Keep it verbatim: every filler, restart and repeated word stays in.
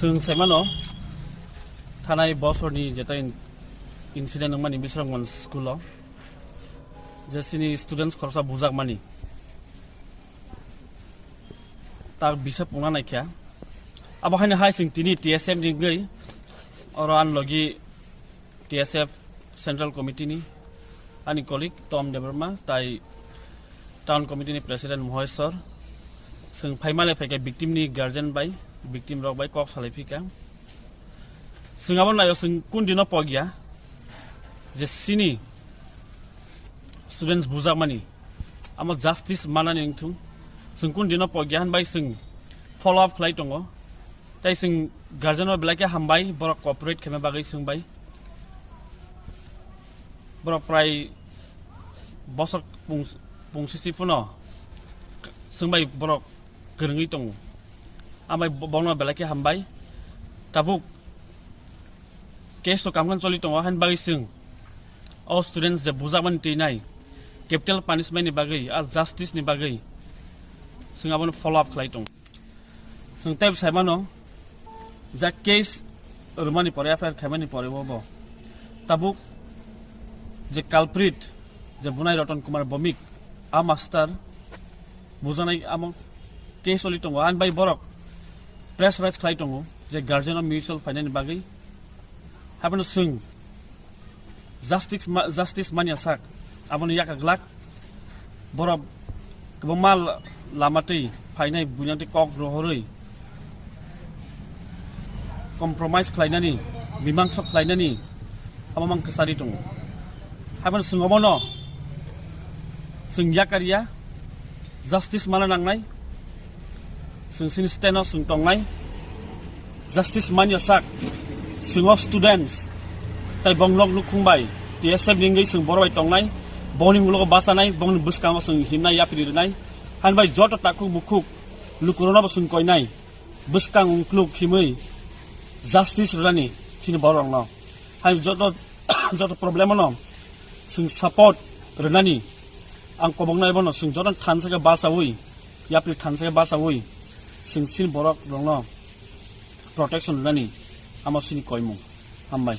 Chwng saimano, thanai bosorni jeta in-, incident wngmani Bisramganj school-o je chini students khoroksa bujakmani, tak bisa pungna naikha. Abo haino hai chwng tini T S F ni wngwi oro ani logi T S F Central Committee ni ani colleague Tom Debbarma tai Town Committee ni President Moheswar, chwng phaimale phaikha victim ni guardian bai, victim rok bai kok salai phika. Chwng abo naio chwng kun dino pogya je chini students bujakmani, amo justice manani wngthung. Chwng kun dino pogya hinbai chwng follow up khlai tongo. Tai chwng guardian o belai khe hambai, borok cooperate khaima bagwi chwng bai. Borok prai bosor pung-, pungsisi phano chwng bai borok kwrwngwi tongo. Ambai bo-, bono belai khe hambai. Tabuk case to kamkhan choli tongo, hain bagwi chwng o students je bujakmani twi nai capital punishment ni bagwi, a justice ni bagwi chwng abono follow up khlai tongo. Chwng tei saimano, ja case rwmani pore, F I R khaimani pore bo bo tabuk je culprit, je bunai Roton Kumar Bomik, a master bujanai amo case oli tongo, ani bai borok pressurize khlai tongo je guardian o mutual phainani bagwi. Haibano chwng justice ma-, justice manya sak, abono yaka glak. Borok kwbangma la-, lama twi phainai buinang twi kok rohorwi compromise khlainani, mimangsa khlainani abo mang kwchari tongo. Haibano chwng obono chwng yakarya, justice mana nangnai. Chwng chini stand o chwng tongnai, justice manya sak, chwng o students tai bong nok nukhung bai T S F ni wngwi chwng borok bai tongnai, bongni ulo bachanai, bongni bwskango chwng himnai yapri rwnai. Hain bai joto takhuk bukhuk lukurokno bo chwng koinai, bwskang ungkluk himwi justice rwnani chini borok rokno. Hai joto, joto problem no chwng support rwnani ang koboknai bono chwng joto thansa khe bachawi, yapri thansa khe bachawi chwng chini borok rokno protection rwnani amo chini koimung. Hambai.